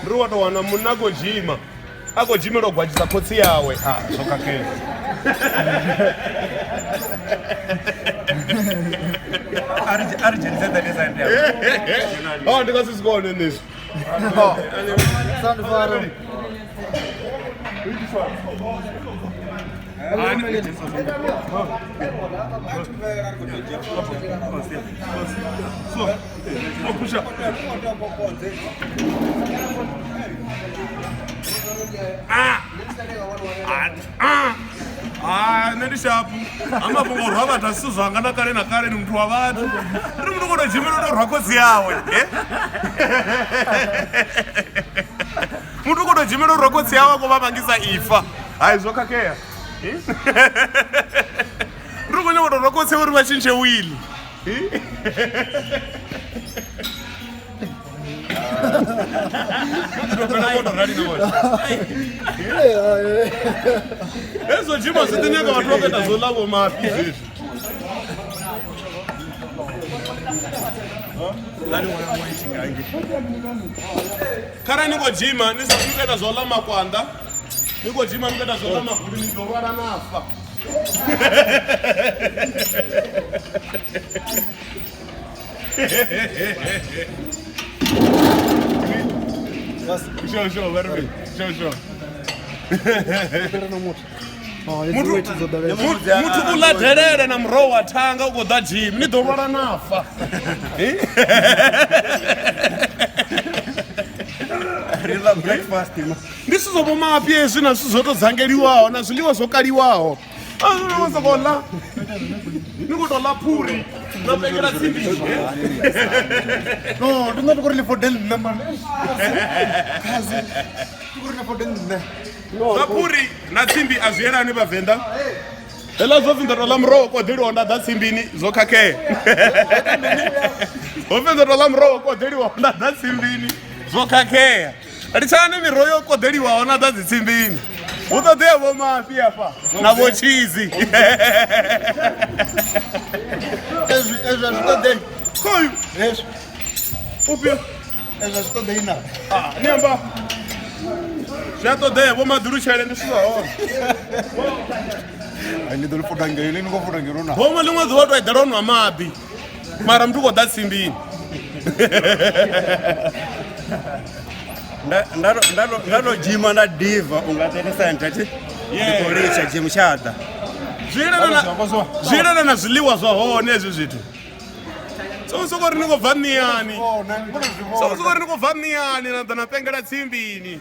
Ndi ri wa tou wana munna a khou dzhima a khou dzhimela u gwatshisa khotsi yawe a zwo khakhea. A ri dzhenise nḓani sa ndi. Oh, ndi nga si zwi kone nṋe izwi. Nṋe ndi shapu ha mafhungo o rwa vhathu a si zwanga na kale na kale ni muthu wa vhathu ndi muthu kono dzhimela u to rwa khotsi yawe muthu kono dzhimela u rwa khotsi yawe a khou vha vhangisa ifa hai zwo khakhea ri khou nyanga u to rwa khotsi yawe uri vha tshintshe wili. Hezwo dzhima zwi ḓi nyaga vhathu vha khou ita zwo ḽa vho mafhi zwezwi. Kharali ni khou dzhima ni sa ni khou ita zwo ḽa makwanda ni khou dzhima ni khou ita zwo ḽa magulu ni ḓo lwala na fa. Sure, sure, very sure, sure. Muthu u ḽa delele na muroho wa thanga u khou ḓa gym ni ḓo lwala na fa. Ri ḽa breakfast ma. Ndi zwithu zwo vho mafhi hezwi na zwithu zwo tou dzangeliwaho na zwiḽiwa zwo kaliwaho. A sokou ḽa ni khou tou ḽa phuri na pengela tsimbi. No, ndi nga uri ḽi fode nṋe mani. Kazi. Ndi uri ḽi fode nṋe. Zwa phuri na tsimbi a zwi yelani vhavenḓa. Heḽa zwo pfi ndo tou ḽa muroho koḓeliwaho nda ḓa tsimbini zwo khakhea. Ho pfi ndo tou ḽa muroho koḓeliwaho nda ḓa tsimbini zwo khakhea. Litshani miroho yo koḓeliwaho na ḓa dzitsimbini. Hu ṱoḓea vho mafhi afha na vho tshizi. Ezwi ezwi a zwi ṱoḓei. Khoyu Hezwi ufhio? ezwi a zwi ṱoḓei na. Ah, ni amba zwi a ṱoḓea vho maḓulutshele ndi zwithu zwa hone. Ai ni ḓo ḽi foda ngei, ni khou foda ngei na. Bomo ḽiṅwe ḓuvha to eḓela u nwa maḓi mara muthu u khou ḓa tsimbini. Nda to dzhima nda diva unga 30 cent thi. Ndi khou litsha gym tsha ḓa. Zwi yelana na zwi yelana na zwiḽiwa zwa hone hezwi zwithu. So soko ri ni khou bva ṋiani. So soko ri ni khou bva ṋiani na ḓa na pengela tsimbini.